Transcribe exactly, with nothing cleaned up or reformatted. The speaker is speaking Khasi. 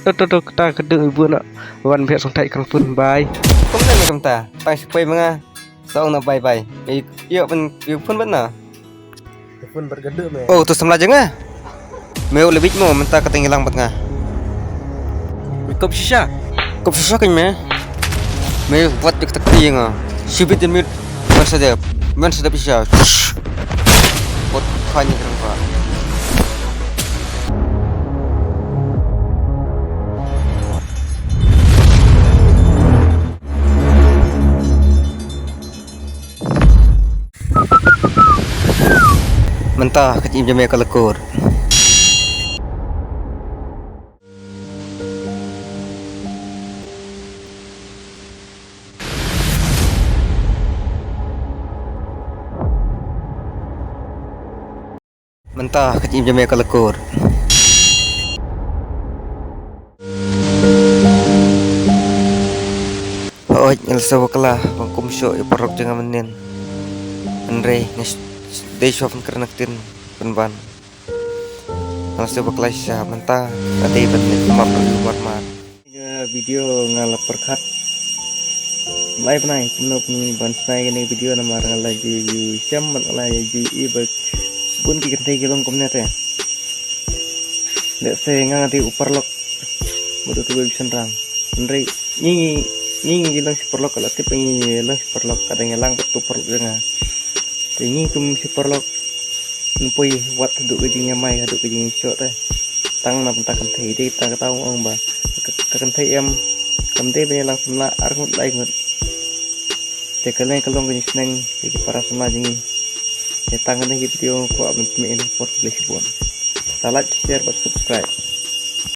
To to to, kata ka dei bun na. Wan biak song thai kang pun bai. Kumne me kumta. Tang sipoi menga. Song na bai bai. Io pen io pun ban na. Pun bar ka dei me. Oh, tu samla jeng ah. Me u lebih mo menta ka tengilang bat nga. Kop shisha. Kop shisha kan me. Me buat dik tak tiang ah. Sibit jemit. Men sedap. Men sedap shisha. Buat khani kerang pa. Mynta ka jingim jong me ka la kur. Mynta ka jingim jong me ka la kur. Hooid, nga la sngewbakla ban kum shuh ïa u paralok jong nga mynnin. Hynrei nga dei shuwa ban kren na ktien pynban. Nga la sngewbakla shisha, mynta nga dei ban leit map ïa u marmar. Ka video nga la pyrkhat lai bnai kumno kumno ban shna ïa kane ka video namar nga la ju ju shem bad nga la ju ïohi ba bun ki kynthei ki long kumne te. Lehse nga nga dei u paralok bad utu u baby shynrang. Hynrei ngi ngi ngi ngi long shi paralok, ka la tip ngi ngi long shi paralok, ka dang ïalang bad utu u paralok jong nga. Te ngi kum shi paralok Ngi poi wat haduh ka jingïamai, haduh ka jingïashoh te. Tang na bynta kynthei dei, tang kata ong ong ba ka, ka kynthei em kam dei ban ïalang samla ar ngut lai ngut. Te ka leng ka long ka jingsneng ïa ki para samla jong ngi. Te tang kane ka video nga kwah ban pynmih ïa phi, khublei shibun. Sa like, share bad subscribe.